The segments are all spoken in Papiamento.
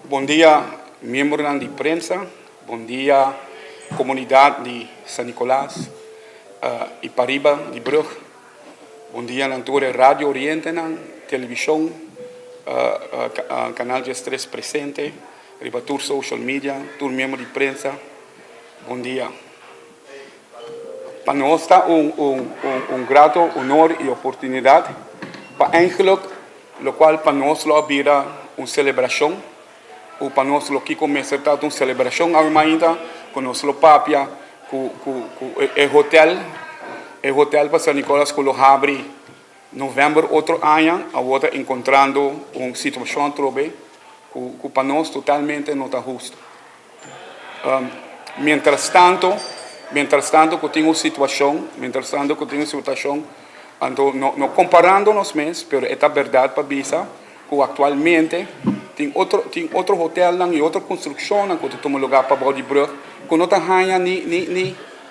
Bon dia, miembronan di prensa. Bon dia, comunidad di San Nicolas y pariba di brug. Bon dia na tur e radio orientenan, television, Canal 13 presente, riba tur social media, tur miembro di prensa. Bon dia. Pa nos ta un grato honor y oportunidad pa eigenlijk locual pa nos lo bira un celebracion o pa nos lo kico mester ta un celebracion awe mainta cu nos lo papia cu e hotel pa San Nicolas cu lo habri november otro aña, awor ta encontrando un situacion trobe cu pa nos totalmente no ta husto. Mientras tanto cu tin un situacion, mientras tanto cu tin un situacion, anto, no comparando nos mes, pero ta berdad pa bisa cu actualmente tin otro hotel y otro construccion cu ta tuma lugar pa di brug, cu no ta haya ni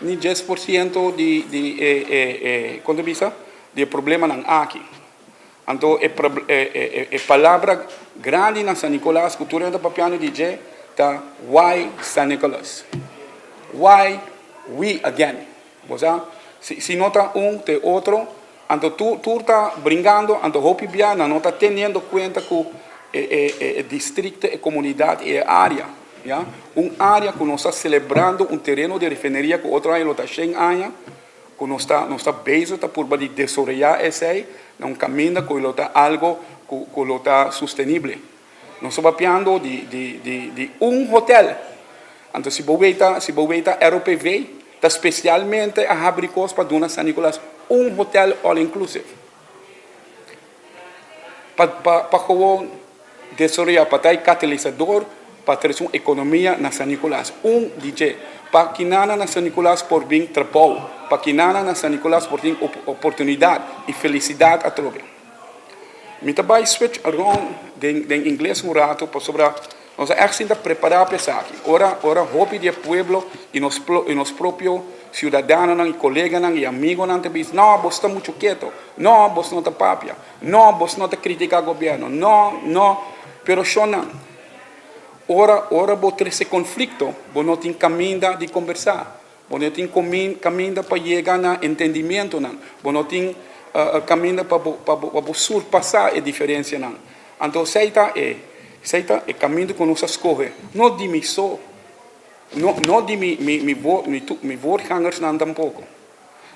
10% di con bisa, di problemanan aki. Anto, e palabra grandi na San Nicolas, cu tur ta papiando di dje, ta "Why San Nicolas? Why we again?" Bo sa, si no ta un, te otro, anto tur ta bringando, anto hopi biaha no ta teniendo cuenta cu e distrito, e comunidad y e area. Ja? Un area cu nos ta celebrando un tereno di refineria cu otro aña ta 100 aña, cu nos ta bezig ta purba di desaroya esey, un caminda cu ta algo cu ta sostenibel. Nos ta papiando di un hotel. Anto, si bo weta ROPV, ta specialmente a habri cos pa duna San Nicolas un hotel all inclusive. Pa gewoon desaroya, pa ta catalisador, pa trece un economia na San Nicolas. Un DJ. Pa cu na San Nicolas por bin trabou, pa cu na San Nicolas por tin oportunidad y felicidad atrobe. Mi ta bay switch around den Ingles un rato pasobra nos echt ta prepara pa esaki. Ora hopi di pueblo y nos propio ciudadanonan y coleganan y amigonan ta bisa: "No, bo ta mucho keto. No, bo no ta papia. No, bo no ta critica gobierno. No, no." Pero shona, ora bo trece conflicto, bo no tin caminda di combersa. Bo no tin caminda pa yega na entendimentonan. Bo no tin caminda pa surpasa e diferencianan. Anto, esey ta e caminda cu nos a scohe. No di mi so. No di mi voorgangersnan tampoco.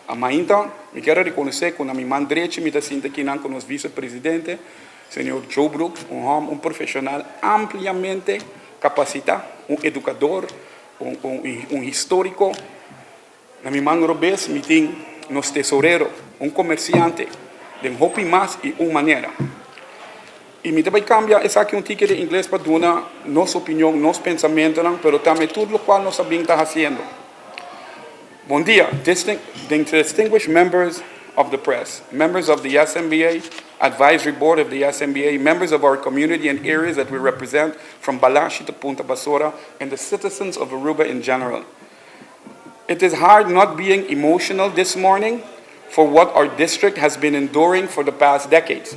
Ainda, mi kier reconoce cu na mi man drechi mi ta sinta aki cu nos vicepresidente, señor Joe Brooks, un homber, un profesional ampliamente capacita, un educador, un historico. Na mi man robes, mi tin nos tesorero, un comerciante, di hopi mas y un manera. Y mi tambe cambia esaki un tiki di Ingles pa duna nos opinion, nos pensamento, pero tambe tur loke nos ta haciendo. Bon dia, distinguished members of the press, members of the SMBA, advisory board of the SMBA, members of our community and areas that we represent from Balashi to Punta Basora, and the citizens of Aruba in general. It is hard not being emotional this morning for what our district has been enduring for the past decades.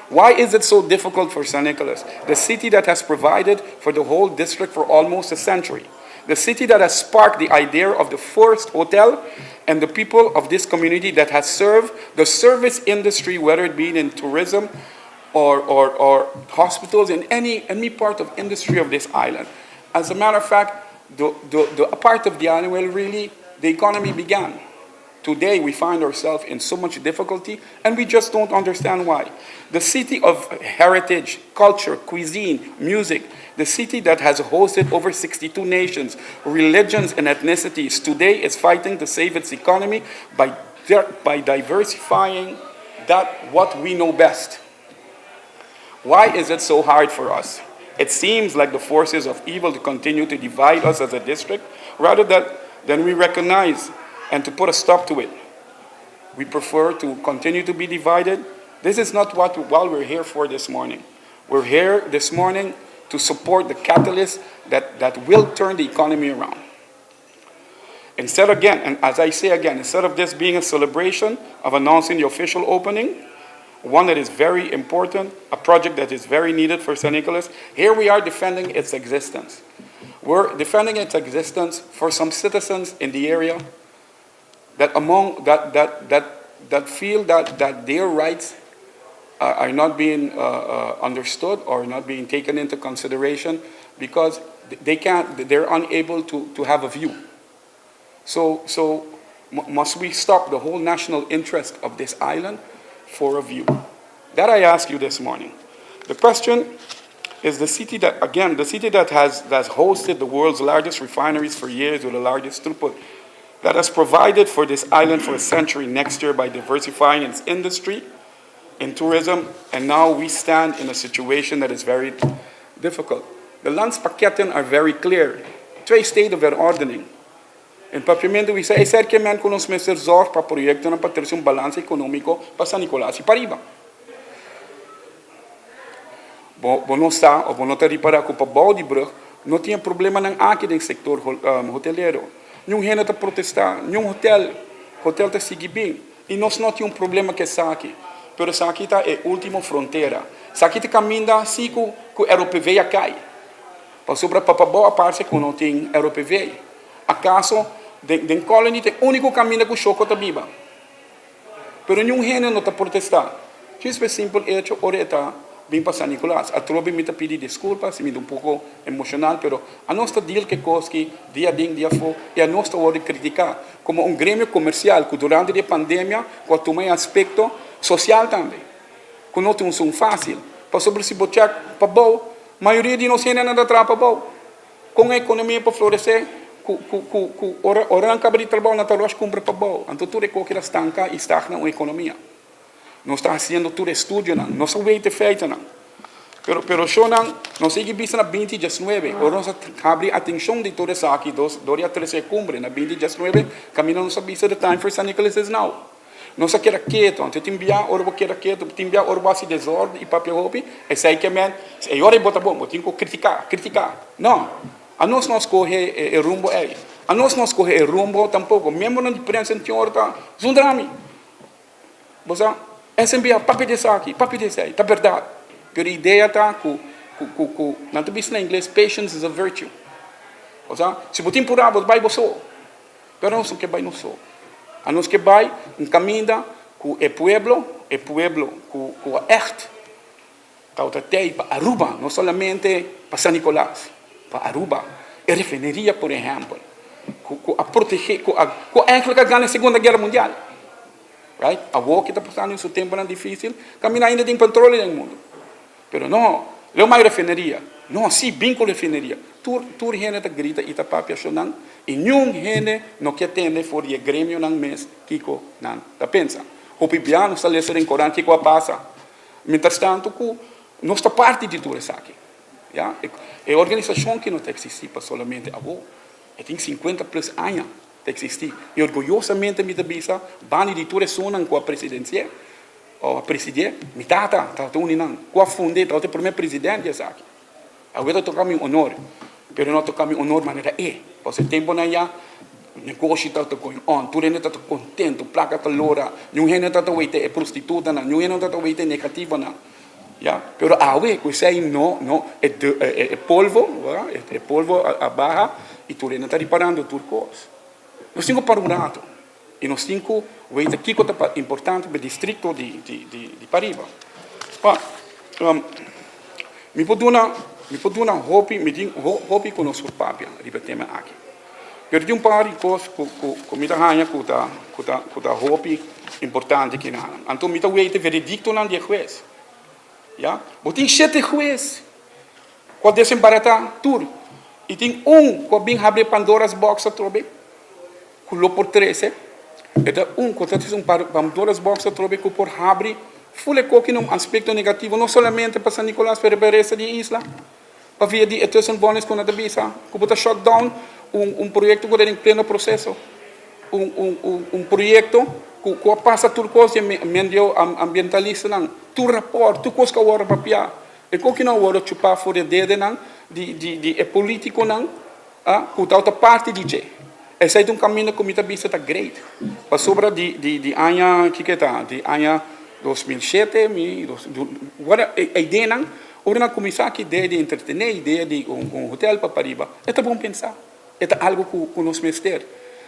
Why is it so difficult for San Nicolas, the city that has provided for the whole district for almost a century? The city that has sparked the idea of the first hotel and the people of this community that has served the service industry, whether it be in tourism or hospitals, in any part of industry of this island. As a matter of fact, the part of the island where really the economy began. Today we find ourselves in so much difficulty and we just don't understand why. The city of heritage, culture, cuisine, music, the city that has hosted over 62 nations, religions, and ethnicities, today is fighting to save its economy by diversifying that what we know best. Why is it so hard for us? It seems like the forces of evil to continue to divide us as a district rather than we recognize and to put a stop to it. We prefer to continue to be divided. This is not what we're here for this morning. We're here this morning to support the catalyst that will turn the economy around. Instead, again, and as I say again, instead of this being a celebration of announcing the official opening one that is very important, a project that is very needed for San Nicolas. Here we are defending its existence. We're defending its existence for some citizens in the area that among that that that that feel that their rights are not being understood or not being taken into consideration because they can't they're unable to have a view. So must we stop the whole national interest of this island for a view? That I ask you this morning. The question is the city that, again, the city that has that's hosted the world's largest refineries for years with the largest throughput, that has provided for this island for a century next year by diversifying its industry in tourism, and now we stand in a situation that is very difficult. The landspakketten are very clear. Twee stedenverordening. In Papiamento we say, esaki ku nos mester zorg pa proyektonan pa tin un balansa ekonómiko pa San Nicolas i pariba. Bo no sa, òf bo no ta ripará ku pa di brug, no tin problemanan aki den sektor hotelero. Ningun hende ta protestá, ningun hotel, hotel ta sigui bon. I nos no tin un problema ku esaki. Pero esaki ta e último frontera. Esaki ta kaminda si ku ROPV a kai. Pasobra pa boa parti ku no tin ROPV. Akaso den Colony ta e úniko kaminda ku shoko ta biba. Pero ningun hende no ta protestá. Djis simpel hecho, ora ta bin pa San Nicolas. Atrobe mi ta pidi diskulpa, si mi un poko emoshonal, pero anos ta deal ku kos ku dia aden dia afó, i anos ta wòrdu kritiká komo un gremio komersial ku durante e pandemia, ku a tuma aspekto sosial tambe. Ku no tin un fásil. Pasobra si bo check pabou, mayoria di nos no ta traha pabou. Ku e ekonomia pa floresé, ku ora ora kaba di trabou nan ta kumpra pabou. Anto tur ku ta stanka i stagna e ekonomia. Nos ta hasiendo tur estudionan, nos ta wak feitonan. Pero shonnan, nos sigui bisa na 2019, ora nos habri atenshon di tur esaki, dos, dos tres kumbre, na 2019, kaminda nos bisa the time for San Nicolas is now. Nos a keda ketu, anto tin bia, ora bo keda ketu, tin bia ora bo hasi desorden i papia hopi, esei ke men, e ora bota bom, tin ku kritiká, kritiká. No, anos no a skohe e rumbo ei. Anos no a skohe e rumbo tampoko. Miembronan di prensa tin ora ta zundra mi. Bo sa, SMB papia di esaki, papia di esei, ta berdat. Pero e idea ta ku nan ta bisa na ingles, patience is a virtue. Bo sa, si bo tin purá, bo bai bo so. Pero nos no ke bai nos so. Anos ke bai un kaminda ku e pueblo ku echt ta tei pa Aruba, no solamente pa San Nicolas, pa Aruba. E refineria, por ehèmpel, ku a protegé, ku eigenlijk a gana Segundo Guera Mundial. Right? Awor ku ta pasando den su tempu difísil, kaminda ainda tin petroleo na mundu. Pero no, leu mas refineria. No, si, bin ku refineria. Tur hende ta grita i ta papia nan, i ningun hende no ke tende for di gremionan mes kiko nan ta pensa. Hopi bia nos ta lesa den korant kiko a pasa. Mientras tanto ku nos ta parti di tur esaki. Ja? E organisashon ku no ta eksistí pa solamente awor. E tin 50 plus aña ta eksistí. I orguyosamente mi ta bisa, banda di tur esunnan ku a presidensia, òf a presidí, mi tata, tata uninan, ku a fund'é, tata promé presidente esaki. Awor ta toka mi honor, pero no toka mi honor manera e. Pasobra tempunan ya, negoshi ta going on, tur hende ta kontentu, plaka ta lora, ningun hende ta weta e prostitutanan, ningun hende ta weta negativonan. Ja, pero awe, ku esei no, no, e polvo, e polvo a baha i tur hende ta riparando tur kos. Nos tin ku para un ratu. I nos tin ku weta kiko ta importante pa distrito di pariba. Pa, mi por duna hopi, mi tin hopi ku nos por papia riba e tema aki. Pero tin un par di kos ku mi ta haña ku ta hopi importante akinan. Anto mi ta weta verediktonan di hues. Ja? Bo tin shete hues. Ku a desembaratá tur. I tin un ku a bin habri Pandora's box atrobe. Ku lo por trese. E ta un ku ta un Pandora's box atrobe ku por habri full e koki un aspekto negativo no solamente pa San Nicolas pero pa resto di isla. Pa via di e tussenvonnis ku nan ta bisa ku bo ta shut down un proyekto ku ta den pleno proseso. Un proyekto ku a pasa tur kos di medio ambientalistanan, tur rapport, tur kos ku a wòrdu papiá. E koki nan a wòrdu chupá for di dedenan di e polítikonan ku ta parti di dje. Esei ta un kaminda ku mi ta bisa ta great. Pasobra di aña, kiko ta? Di aña. 2007, mi, dos, whatever, e ideanan, ora nan kuminsá ku idea di entretené, idea di un hotel pa pariba, e ta bon pensá. E ta algu ku nos mester.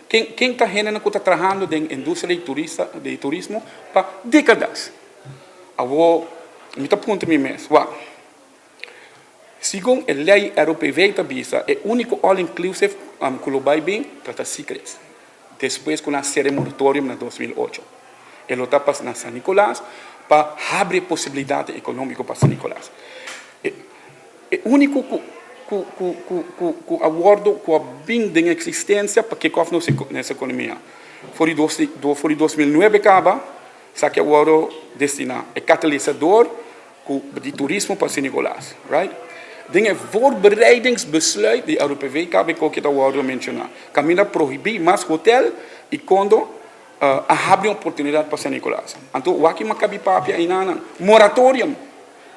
Ken, ken ta hendenan ku ta trahando den industria di turista, di turismo pa dékadas? Awor, mi ta puntra mi mes, wak, segun e lei ROPV ta bisa, e úniko all inclusive ku lo bai bin ta ta Secrets. Despues ku nan sera e moratorium na 2008. E lo ta pas na San Nicolas pa habri e posibilidat ekonómiko pa San Nicolas. E e úniko ku ku ku ku ku ku a wòrdu ku a bin den eksistensia pa kick off nos nos ekonomia. For di dos for di 2009 kaba esaki a wòrdu destiná e katalisador ku di turismo pa San Nicolas, right? Den e voorbereidingsbesluit di RUPV kaba e koki ta wòrdu menshoná. Kaminda prohibí mas hotel i kondo a habri un oportunidat pa San Nicolas. Anto wak i makabi papia einanan. Moratorium!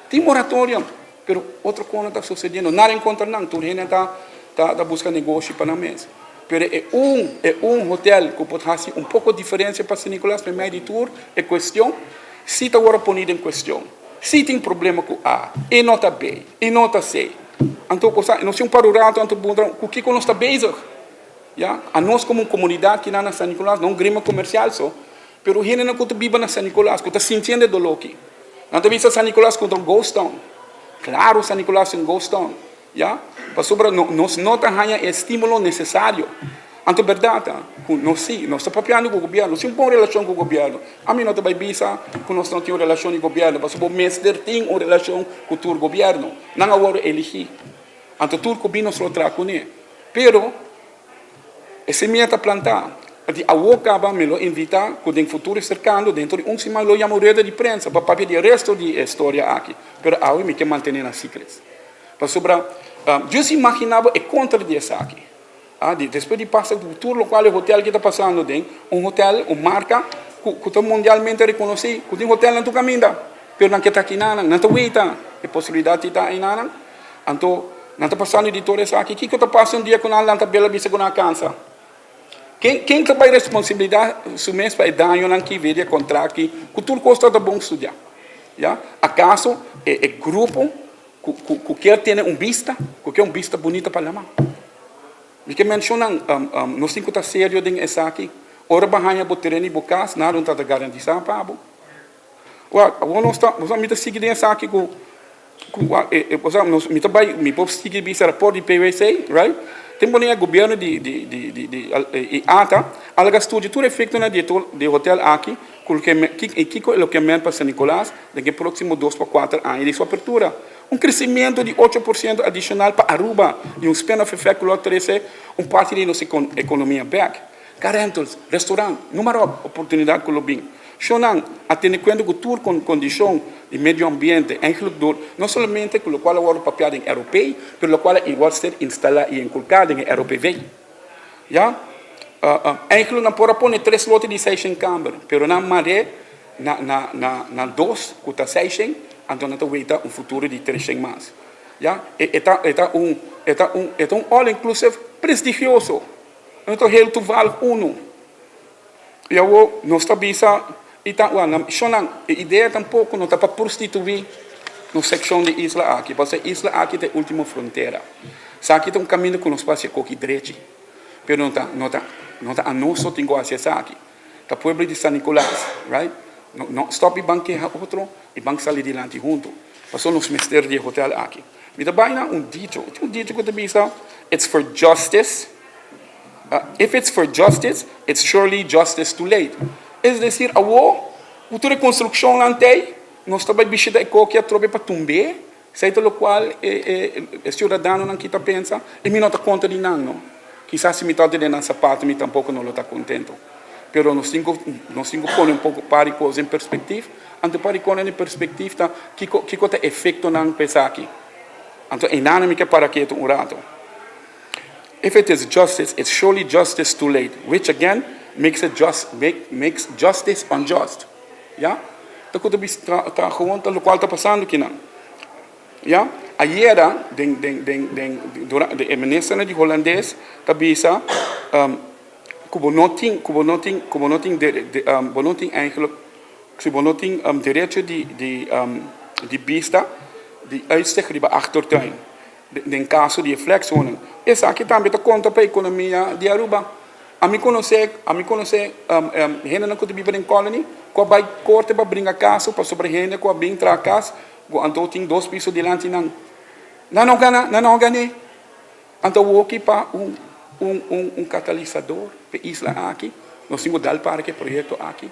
Tin moratorium, pero otro kono ta susediendo. Nada en kontra nan, tur hende ta ta buska negoshi pa nan mes. Pero e un e un hotel ku por hasi un poko diferensia pa San Nicolas meimei di tur e kuestion si ta wòrdu poni den kuestion. Si tin problema ku A, e no ta B, e no ta C. Anto ku sa nos tin un par un rato anto puntra ku kiko nos ta bezig. Ya, anos komo un komunidat kinan na San Nicolas, no un gremio komersial so, pero hendenan ku ta biba na San Nicolas ku ta sintiendo e doló aki. Nan ta bisa San Nicolas ku ta un ghost town. Klaro San Nicolas ta un ghost town. Ya, pasobra nos no ta haña e estímulo nesesario. Anto bèrdat ta ku nos sí, nos ta papiando ku gobièrnu, nos tin un bon relashon ku gobièrnu. Ami no ta bai bisa ku nos no tin un relashon di gobièrnu, pasobra bo mester tin un relashon ku tur gobièrnu. Nan a wòrdu eligí. Anto tur ku bin nos lo traha kuné. Pero e semia ta plantá. Di awor kaba mi lo invitá ku den futuro serkano, dentro di un siman lo yama un rueda di prensa pa papia di e resto di e storia aki. Pero awe mi ke mantené nan secrets. Pasobra, just imagina bo e kontra di esaki. Di despues di pasa ku tur lokual e hotel ki ta pasando den, un hotel, un marka ku ku ta mundialmente rekonosí, ku tin hotelnan tur kaminda, pero nan ke ta akinanan, nan ta weita e posibilidat di ta einanan. Anto, nan ta pasando di tur esaki. Kiko ta pasa un dia ku nan lanta bel a bisa ku nan a kansa? Ken ken ta bai responsabilidad su mes pa e dañonan ki via di e contract ki ku tur kos ta ta bon studia? Ya, akaso e e grupo ku ku ku kier tene un bista, ku kier un bista bunita pa lama? Mi ke menshonan, nos tin ku ta serio den esaki. Ora bo haña bo tereno i bo kas, nada no ta ta garantisa pa bo. Wak, awor nos ta, mi ta sigui den esaki ku ku osea nos mi ta bai mi por sigui bisa raport di PWC, right? Tempo den e gobierno di di di di di e ata a laga studia tur efectonan di e di e hotel aki ku loke i kiko e loke men pa San Nicolas den e proximo dos pa kuater aña di su apertura. Un crecimiento di 8% adicional pa Aruba i un spin-off effect ku lo trece un parti di nos economia bek. Car rentals, restaurant, numa ròp oportunidat ku lo bin. Shownan a tene kuenta ku tur kondishon di medio ambiente, eigenlijk door no solamente ku lokual a wòrdu papiá den ROP, pero lokual a wòrdu ser instalá i inkulká den e ROPV. Ya, eigenlijk nan por a pone tres lote di seishen kamber, pero nan mar'é na na na na dos ku ta seishen, anto nan ta weita un futuro di treshen mas. Ya, e ta e ta un e ta un e ta un all inclusive prestigioso. No ta heel toevallig uno. I awor nos ta bisa i ta wak nan shonnan e idea tampoko no ta pa prostituí nos sekshon di isla aki pasobra e isla aki ta e ultimo frontera. Esaki ta un kaminda ku nos por hasi e koki drechi pero no ta no ta no ta anos so tin ku hasi esaki ta pueblo di San Nicolas right no no stop i ban keha otro i ban sali dilanti hunto pasobra nos mester di e hotel aki. Mi ta bai na un dicho tin un dicho ku ta bisa it's for justice. If it's for justice, it's surely justice too late. Es decir, awor ku tur e konstrukshonnan t'ei, nos ta bai bishita e koki atrobe pa tumb'é? Esei ta lokual e siudadanonan ki ta pensa, i mi no ta kontra di nan, no. Kisas si mi tabata den nan sapato mi tampoko no lo ta kontento. Pero nos tin ku nos tin ku pone un poko par di kos den perspektif. Anto par di kosnan den perspektif ta kiko kiko ta efektonan pa esaki. Anto einan mi ke para ketu un rato. If it is justice, it's surely justice too late, which again makes it just, make, makes justice unjust. Ya? Ta ku ta bis, ta, ta gewoon ta lokual ta pasando kinan. Ya? Ayera, den, den, den, den, dura, de e ministernan di Holandes ta bisa, um, ku bo no tin, ku bo no tin, ku bo no tin dere, de, um, bo no tin eigenlijk. Si bo no tin derecho di di di bista di uitzicht riba achtertuin den kaso di e flexwoning. Esaki tambe ta konta pa ekonomia di Aruba. Ami konosé ami konosé hendenan ku ta biba den colony ku a bai korte pa bringa kaso pasobra hende ku a bin traha kas ku anto tin dos piso dilanti nan. Nan no gana nan no gané. Anto awoki pa un un un un catalisador p'e isla aki, nos tin ku dal para ku e proyekto aki.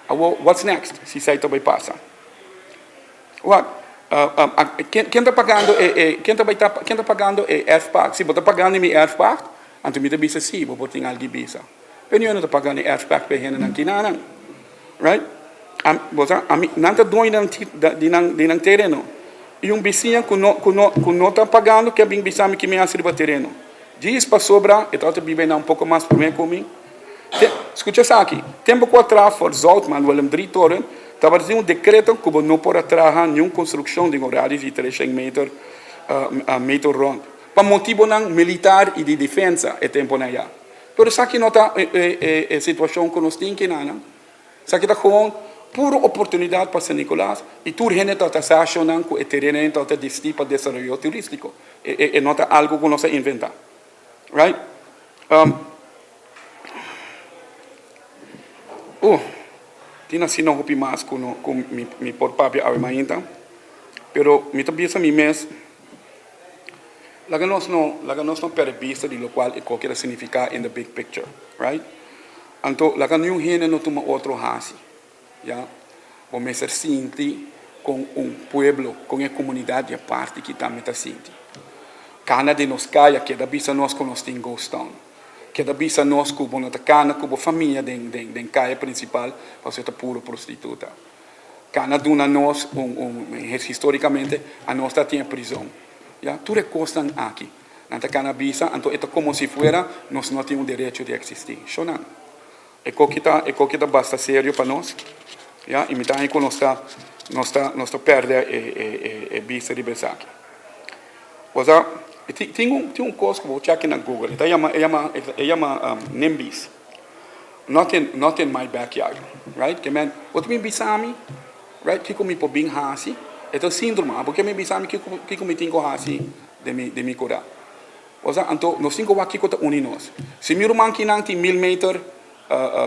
Awo, what's next si esei ta bai pasa? Wak, ken ken ta pagando e e ken ta bai ta ken ta pagando e erfpacht? Si bo ta pagando mi erfpacht, anto mi ta bisa si, bo por tin algi bisa. Pero niun no ta pagando e erfpacht p'e hendenan kinanan, right? Bo sa, ami, nan ta dueño di nan, di nan tereno. I un bisiña ku no, ku no, ku no ta pagando ke a bin bisa mi ki mi hasi riba tereno. Djis pasobra e tabata biba einan un poko mas promé ku mi. Te, skucha esaki, tempu ku a traha Fort Zoutman, Willem Drietoren, tabata tin un dekreto ku bo no por a traha niun konstrukshon den un radius di treshen meter, meter rònt, pa motibonan militar i di defensa e tempunan ya. Pero esaki no ta e, e, e situashon ku nos tin kinanan. Esaki ta gewoon puro oportunidad pa San Nicolas y tur hende ta ta sa shonan cu e terenonan ta ta destí pa desaroyo turistico. E no ta algo cu nos a inventa. Right? Uh, tin asina hopi mas cu no cu mi mi por papia awe mainta, pero mi ta bisa mi mes, laga nos no laga nos no perde bista di locual e koki ta significa in the big picture. Right? Anto laga niun hende no tuma otro hasi, ya. Bo mester sinti kon un pueblo, kon e komunidat di e parti ki tambe ta sinti. Kana den nos kaya keda bisa nos ku nos tin ghost town. Keda bisa nos ku bo no ta kana ku bo famia den den den kaya prinsipal pasobra ta puro prostituta. Kana duna nos un un historikamente anos ta tin e prizon, ya. Tur e kosnan aki. Nan ta kana bisa, anto e ta komo si fuera nos no tin un derecho di eksistí. Shonan. E koki ta, e koki ta basta serio pa nos, ya, i mi ta haña ku nos ta, nos ta, nos ta pèrdè e, e, e, e bista riba esaki. Bo sa, tin, tin un, tin un kos ku bo chèk na Google, e ta yama, e yama, e yama NIMBYs, Not in, not in my backyard, right? Ke men, bo ta bin bisa mi, right, kiko mi por bin hasi? E ta un síndrome, abo ke mi bisa mi kiko, kiko mi tin ku hasi? Den mi, den mi kura. Osea, anto nos tin ku wak kiko ta uni nos. Si mi ruman kinan tin mil meter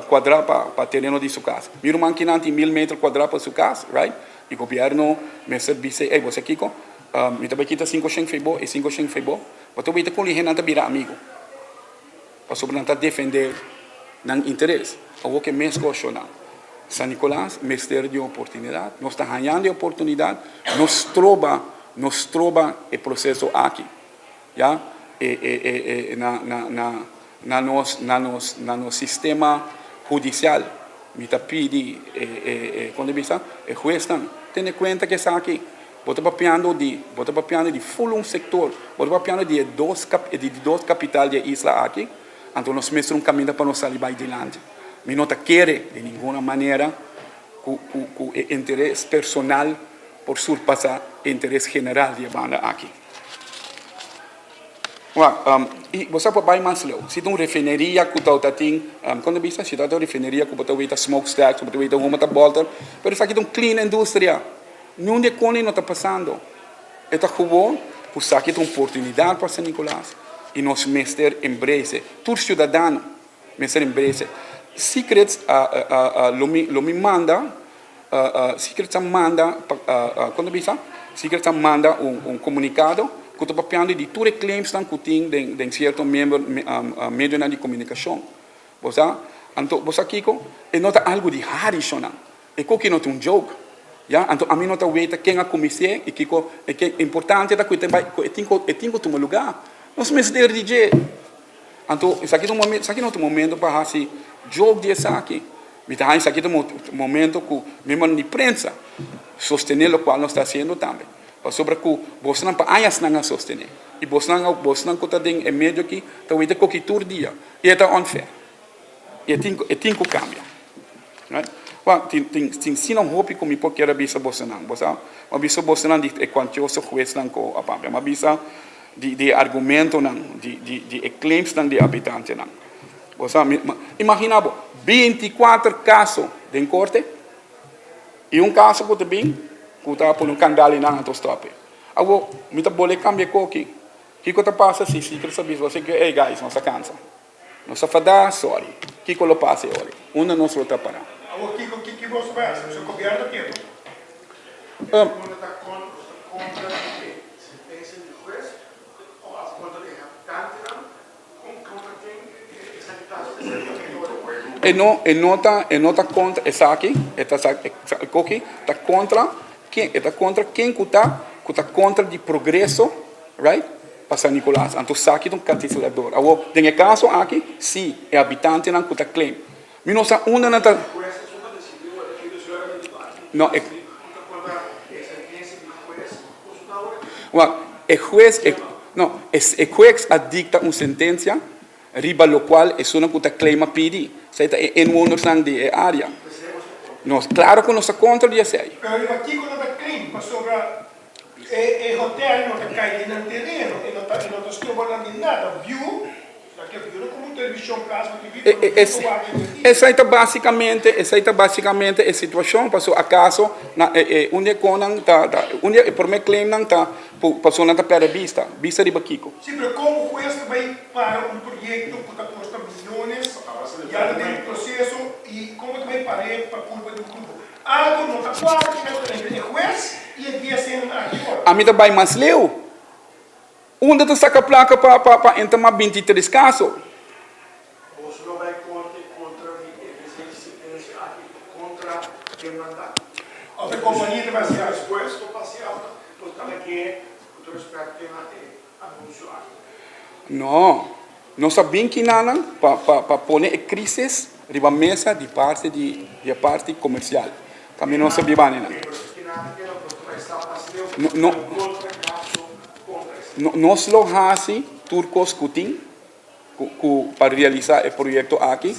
kuadrá pa pa tereno di su kas, mi ruman kinan tin mil meter kuadrá pa su kas, right? I gobièrnu mester bis'é, ey, bo sa kiko? Mi ta bai kita sinku shen fei bo i sinku shen fei bo. Bo ta wita kon e hendenan ta bira amigu. Pasobra nan ta defendé nan interes. Awor ke mes koshonan. San Nicolas mester di un oportunidat. Nos ta hañando e oportunidat. No stroba, no stroba e proseso aki. Ya, e, e, e, e, na, na, na, na nos, na nos, na nos sistema hudisial. Mi ta pidi e, e, e, kon ta bisa, e huesnan, tene kuenta ku esaki. Bo ta papiando di, bo ta papiando di ful un sector, bo ta papiando di e dos cap, di di dos capital di e isla aki, anto nos mester un caminda pa nos sali bai dilanti. Mi no ta kere di ninguna manera cu, cu, cu e interes personal por surpasa e interes general di e banda aki. Wak, i bo sa por bai mas leu. Si ta un refineria ku ta tin, kon ta bisa? Si ta un refineria ku bo ta weta smokestacks, ku bo ta weta huma ta bolter, pero esaki ta un clean industria. Niun di e koni no ta pasando. E ta gewoon ku esaki ta un oportunidat pa San Nicolas i nos mester embrace. Tur siudadano mester embrace. Secrets a lo mi lo mi manda Secrets a manda kon ta bisa? Secrets a manda un un komunikado ku ta papiando di tur e claimsnan ku tin den den sierto miembro medionan di komunikashon. Bo sa? Anto bo sa kiko? E no ta algu di hari shonnan. E koki no ta un joke. Ya, anto ami no ta weta ken a kumins'é i kiko e ke importante ta ku e ta bai ku e tin ku e tin ku tuma lugá. Nos mester di dje. Anto esaki ta un momento esaki no ta un momento pa hasi joke di esaki. Mi ta haña esaki ta un momento ku miembronan di prensa sostené lokual nos ta hasiendo tambe. Pasobra ku bosnan pa añasnan a sostené i bosnan a bosnan ku ta den e medio aki ta weta koki tur dia i e ta unfair. I e tin ku e tin ku kambia. Right? Wak, tin tin tin sina hopi ku mi por kier a bisa bosonan. Bo sa? Mi a bisa bosonan di e kuantioso huesnan ku a papia. Mi a bisa di di e argumentonan, di di di e claimsnan di e habitantenan. Bo sa? Mi imagina bo, 24 kaso den korte. I un kaso ku ta bin ku ta pone un kandal i nan anto stòp e. Awor, mi ta bole kambia e koki. Kiko ta pasa si Secret Service bo si ey guys, nos a kansa. Nos a fadá, sorry. Kiko lo pasa e ora? Unda nos lo ta pará? Awor kiko kiki boso bai hasi? Boso gobierno ketu? E no e no ta e no ta kontra esaki e ta sa e koki ta kontra ken e ta kontra ken ku ta ku ta kontra di progreso right pa San Nicolas anto esaki ta un katiselador awor den e kaso aki si e habitantenan ku ta claim mi no sa unda nan ta no e Wak, e hues e no, e e hues a dikta un sentensia riba lokual esunnan ku ta claim a pidi. Esei ta e inwonersnan di e área. Nos, klaro ku nos ta kontra di esei. Pero riba kiko nan ta claim? Pasobra e e hotel no ta kai den nan tereno, e no ta e no ta stroba nan di nada. View Esei ta básicamente, esei ta básicamente e situacion, paso acaso na e e un di e conan ta ta un di e prome claimnan ta cu pasobra nan ta perde bista, bista riba kico? Si, pero con un huez ta bay para un proyecto cu ta costa millones, ya ta den proceso y como ta bay par'e pa culpa di un grupo? Algo no ta cuadra entre e huez y e DSN aki ora. Ami ta bay mas leu. Unda ta saca placa pa pa pa entama 23 caso? Boso lo bai corte contra di e resistencia aki contra demanda? Of e compania ta basi algo? Despues lo basi algo, lo ta lag'é cu tur respect te na e anuncio aki. No, nos a bin kinanan pa pa pa pone e crisis riba mesa di parti di di e parti comercial. Tambe nos a biba anenan. No no Nos lo hasi tur kos ku tin ku pa realisá e proyekto aki.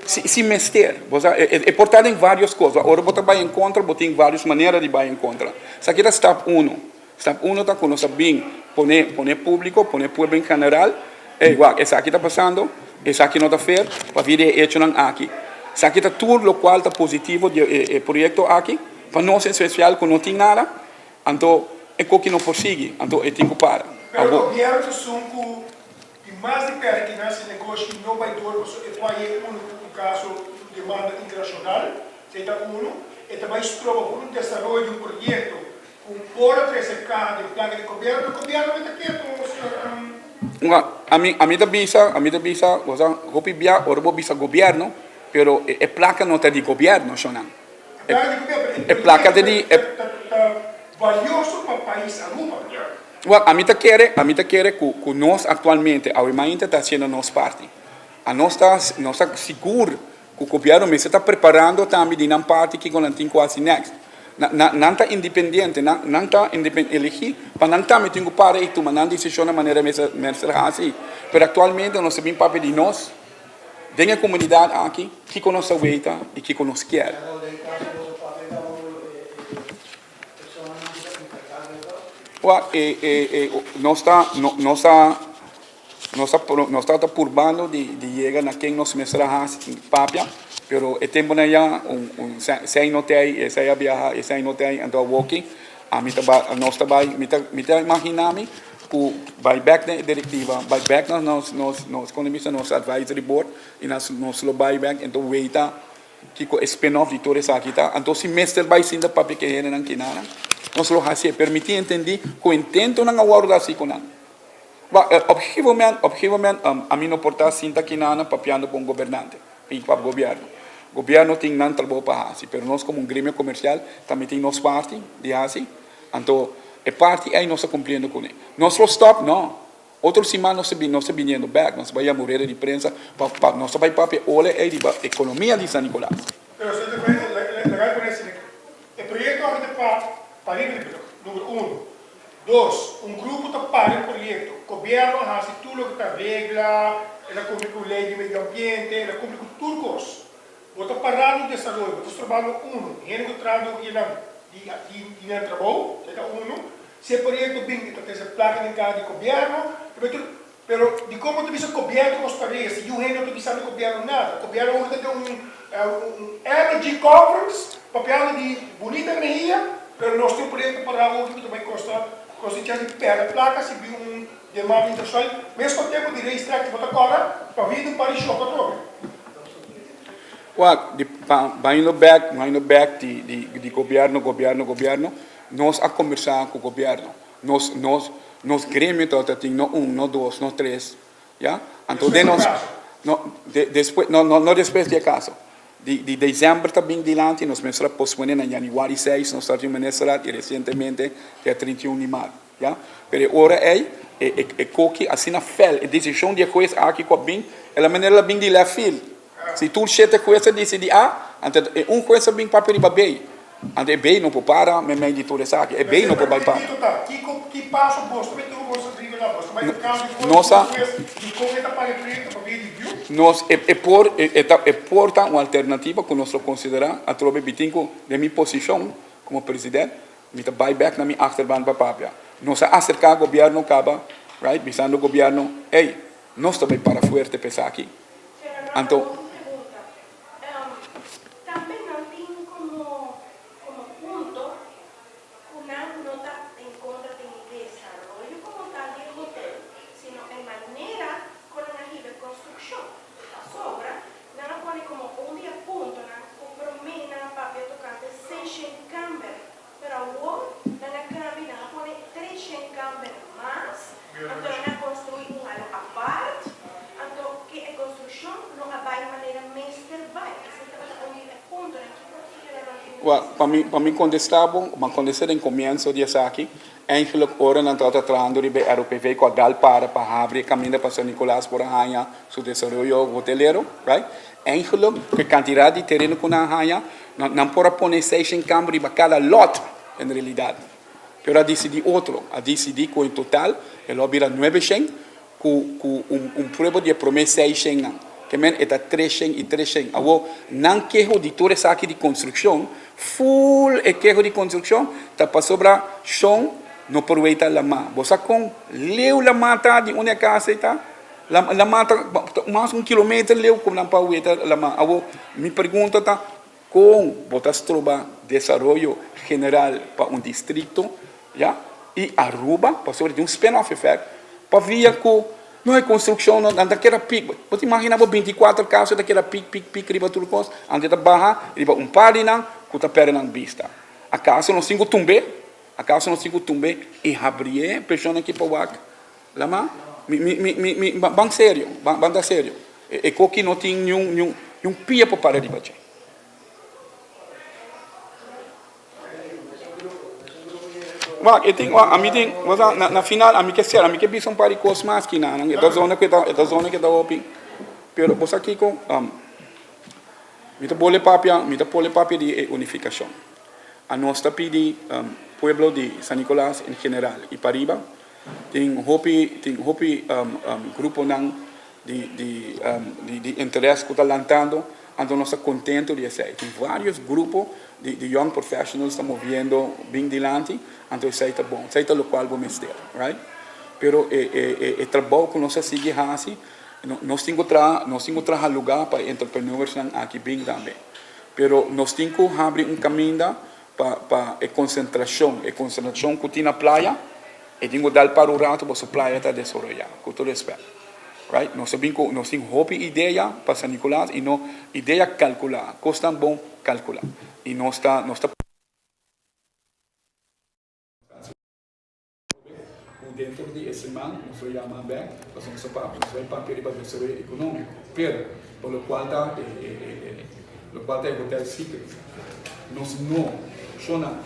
Si si mester. Bo sa e por ta den vários kos. Ora bo ta bai en kontra bo tin vários manera di bai en kontra. Esaki ta stap uno. Stap uno ta ku nos a bin pone pone públiko, pone pueblo en general, ey wak esaki ta pasando, esaki no ta fair, pabia di e echonan aki. Esaki ta tur lokual ta positivo di e proyekto aki, pa nos en spesial ku no tin nada. Anto e koki no por sigui, anto e tin ku para. Pero gobierno ta esun ku tin mas di perde ki nan si negoshi no bai dor pasobra e por haye unu ku un kaso demanda internashonal, esei ta unu, e ta bai stroba por un desaroyo di un proyekto ku por a trese kaha den plaka di gobierno, pero gobierno me ta keto señor. Ami ami ta bisa, ami ta bisa, bo sa hopi bia ora bo bisa gobierno, pero e plaka no ta di gobierno shonnan. E plaka ta di. Valioso pa pais Aruba. Wak, ami ta kere, ami ta kere ku ku nos aktualmente awe mainta ta hasiendo nos parti. A nos ta nos ta sigur ku gobièrnu mester ta preparando tambe di nan parti kiko nan tin ku hasi next. Na na nan ta independiente, nan nan ta indepen eligí pa nan tambe tin ku para i tuma nan desishonnan manera mester mester hasi. Pero aktualmente nos ta bin papia di nos. Den e komunidat aki, kiko nos ta weita i kiko nos kier? Wak, e, e, e, nos ta, nos ta, nos ta, nos ta purbando di, di yega na ken nos mester a hasi papia, pero e temponan ya un, un, esei no ta ei, esei a biaha, esei no ta ei, anto awoki ami ta bai, nos ta bai, mi ta, mi ta imagina mi Ku bai bek den e direktiva, bai bek na nos nos nos kon bisa nos advisory board i nos nos lo bai bek enton weita kiko e spin off di tur esaki ta. Anto si mester bai sinta papia ku e hendenan kinanan nos lo hasié. Pero mi tin entendí ku intentonan a wòrdu hasi ku nan. Wak op gegeven moment op gegeven moment ami no por ta sinta kinanan papiando ku un gobernante i pa gobièrnu. Gobièrnu tin nan trabou pa hasi pero nos komo un gremio komersial tambe tin nos parti di hasi. Anto e parti ei nos ta cumpliendo cune. Nos lo stop? No. Otro siman nos ta bin, nos ta biniendo bek, nos ta bai yama un reda di prensa pa, pa nos ta bai papia ole ei riba economia di San Nicolas. Pero señor Presidente, laga mi pone asina, e proyecto aki ta pa pariba di brug, numero uno. Dos, un grupo ta para e proyecto. Gobierno a haci tur loke ta regla, el a cumpli cu ley di medio ambiente, el a cumpli cu tur cos. Bo ta parando desaroyo, bo ta strobando uno, hende ku trahando ku nan di di nan trabou, esei ta uno. Si e proyekto bin e ta trese plaka den kaha di gobièrnu, pero dikon bo ta bisa gobièrnu kos tarea si yu hende no ta bisando gobièrnu nada? Gobièrnu awor ta den un un energy conference. Papiando di bunita energia, pero nos tin un proyecto pará hopi cu ta bay costa costa di di perde placa si bin un demanda internacional. Mes con tempo di racetrack bo ta cobra pa bini un par di shock atrobe. Wak, di pa bayendo bek, bayendo bek di di di gobierno, gobierno, gobierno, nos a combersa cu gobierno. Nos nos nos gremio tabata tin no un, no dos, no tres, ya. Anto den nos, no, de despues, no no no despues di e caso. Di di december ta bin dilanti, nos mester a pospone na januari seis, nos tabata tin un ministerat y recientemente dia 31 di maart, ya. Pero e ora ey e e e koki asina fel, e decision di e hues aki cu a bin, el a manera el a bin di left field. Si tur shete hues a dicidi A, anto e un hues a bin papia riba B. Anto e B no por para meimei di tur esaki, e B no por bai para. Kiko, ki paso boso ta bai tuma boso ta riba la? Boso ta bai un cambio di Nos a. Di con e ta paga e proyecto pa via di view? Nos, e e por, e e ta, e por ta un alternativa cu nos lo considera atrobe bitin cu den mi posicion como president mi ta bai bek na mi achterban pa papia. Nos a acerca gobierno caba, right, bisando gobierno, ey, nos ta bai para fuerte pa esaki. Señor Anto. Rosa, un pregunta. Tambe nan tin komo komo punto ku nan no ta en kontra den desaroyo komo tal di e hotel, sino e manera kon nan a hiba e konstrukshon. Pasobra nan a pone komo un di e puntonan ku promé nan a papia tokante seishen kamber, pero awor nan a kambia i nan a pone treshen kamber mas, anto nan a konstruí un alo apart, anto ke e konstrukshon no a bai manera mester bai. Esei tabata un di e puntonan. Kiko señora Rodriguez Wak, pa mi, pa mi kontestá bo, mi a kontestá den komienso di esaki, Eigenlijk ora nan tabata trahando riba e ROPV cu a dal para pa habri e caminda pa San Nicolas por a haña su desaroyo hotelero, right? Eigenlijk cu e cantidad di tereno cu nan a haña, nan por a pone seishen camber riba cada lot en realidad. Pero a dicidi otro, a dicidi cu en total e lo a bira nuebeshen cu cu un un prueba di e prome seishennan. Ke men e ta treshen i treshen. Awor, nan keho di tur esaki di construccion, full e keho di construccion ta pasobra shon no por weita lamá. Bo sa con leu lamá ta di unda e casa ei ta? Lamá ta mas un kilometer leu cu nan por weita lamá. Awor, mi pregunta ta, Kon bo ta stroba desaroyo general pa un districto, ya, y Aruba, pasobra tin un spin-off effect, pa via cu no e construccion no, nan ta keda piek, bo ta imagina bo 24 casa ta keda piek, piek, piek riba tur cos, antes ta baha riba un par di nan cu ta perde nan bista. Acaso nos tin cu tumbe? Acaso nos tin cu tumbe y habrié personanan ki pa wak lama? Mi, mi, mi, mi, mi, ban serio, ban, ban ta serio. E koki no tin niun, niun, niun pia pa para riba dje. Wak, e tin, wak, ami tin, bo sa, na, na final ami ke ser, ami ke bisa un par di kos mas ki nan, e ta zona ku e ta, e ta zona ku e ta hopi, pero bo sa kiko, mi ta bole papia, mi ta pole papia di e unifikashon. Anos ta pidi pueblo di San Nicolas en general i pariba, tin hopi, tin hopi gruponan di di di di interes ku ta lantando, anto nos ta kontento di esei. Tin varios grupo di di young professionals ta moviendo bin dilanti, anto esei ta bon, esei ta lokual bo mester, right? Pero e e e e trabou ku nos a sigui hasi, nos tin ku traha, nos tin ku traha lugá pa e entrepreneursnan aki bin tambe. Pero nos tin ku habri un kaminda pa pa e konsentrashon, e konsentrashon ku tin na playa, e tin ku dal par un ratu pasobra playa ta desaroyá, ku tur respèt. Right? Nos a bin ku, nos tin hopi idea pa San Nicolas i no idea kalkulá, kosnan bon kalkulá. I nos ta, nos ta ku dentro di e siman nos lo yama bek pasobra nos a papia, nos bai papia riba desaroyo ekonómiko. Pero pa lokual ta e, e, e, e, lokual ta e hotel Secret, nos no shona.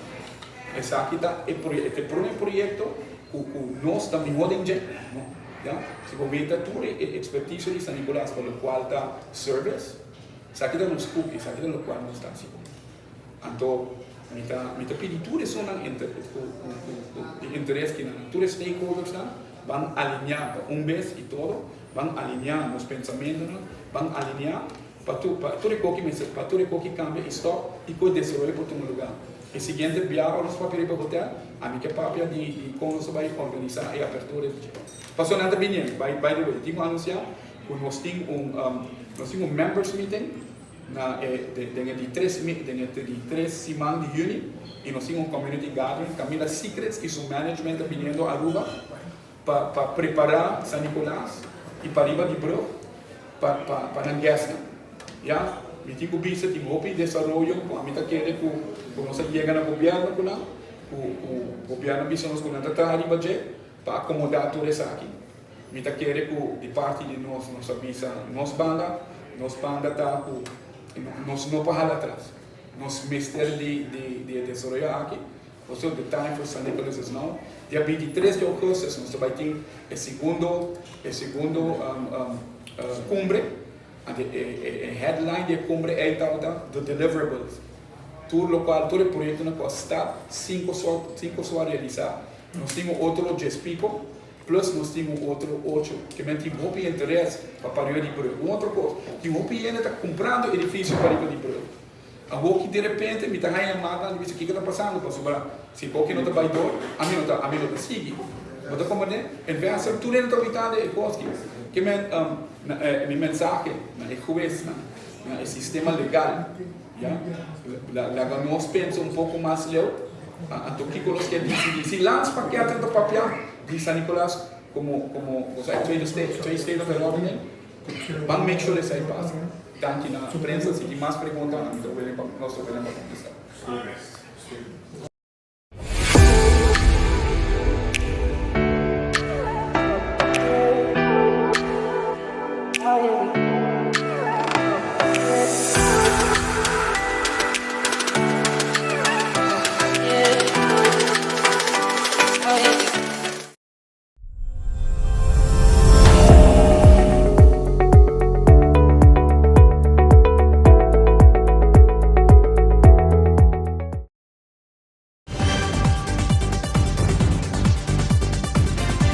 Esaki ta e proye, e prome proyekto ku, ku nos ta mihó den dje, no. Ya, si bo meta tur e experticio di San Nicolas pa locual ta service, esaki ta nos cookie, esaki ta locual nos ta haci. Anto mi ta mi ta pidi tur esunnan inter cu cu cu di interes kinan, tur e stakeholdersnan ban alinea pa un bes y todo, ban alinea nos pensamentonan, ban alinea pa tur pa tur e koki mester pa tur e koki cambia y stop y cu e desaroyo por tuma lugar. E siguiente biaha ora nos papia riba hotel, ami ke papia di di kon nos ta bai organisá e apertura di dje. Pasobra nan ta bini, by by the way, tin ku anunsiá ku nos tin un nos tin un members meeting. Na e den e di tres den e di tres siman di juni y nos tin un community gathering caminda Secrets y su management ta biniendo Aruba pa pa prepara San Nicolas y pariba di brug pa pa pa nan guestnan. Ya, mi tin cu bisa tin hopi desaroyo cu ami ta kere cu cu nos a yega na gobierno cu nan cu cu gobierno a bisa nos cu nan ta traha riba dje pa acomoda tur esaki. Mi ta kere ku di parti di nos, nos a bisa nos banda, nos banda ta ku nos no por hala atras. Nos mester di di e desaroyo aki. Pasobra the time for San Nicolas is now. Dia 23 di augustus nos ta bai tin e segundo e segundo cumbre. Anto e headline di e cumbre ei tabata the deliverables. Tur lokual, tur e proyectonan ku a start, sinku so sinku so a realisa. Nos tin un otro djes pico. Plus nos tin un otro ocho ke men tin hopi interes pa pariba di brug. Un otro kos, tin hopi hende ta kumprando edifisio pariba di brug. Awoki derepente mi ta haña yamadanan di bisa kiko ta pasando pasobra si koki no ta bai dor, ami no ta ami no ta sigui. Bo ta komprende? Investor tur hende ta witando e kos ki. Ke men mi mensahe na e huesnan, na e sistema legal, ya, laga nos pensa un poko mas leu. Anto kiko nos ke disidí? Si Landspakket ta papia di San Nicolas komo komo bo sa e tweede state, tweede state of verordening, ban make sure esei pasa. Danki na prensa, si tin mas pregunta ami ta willing pa nos ta willing pa kontestá.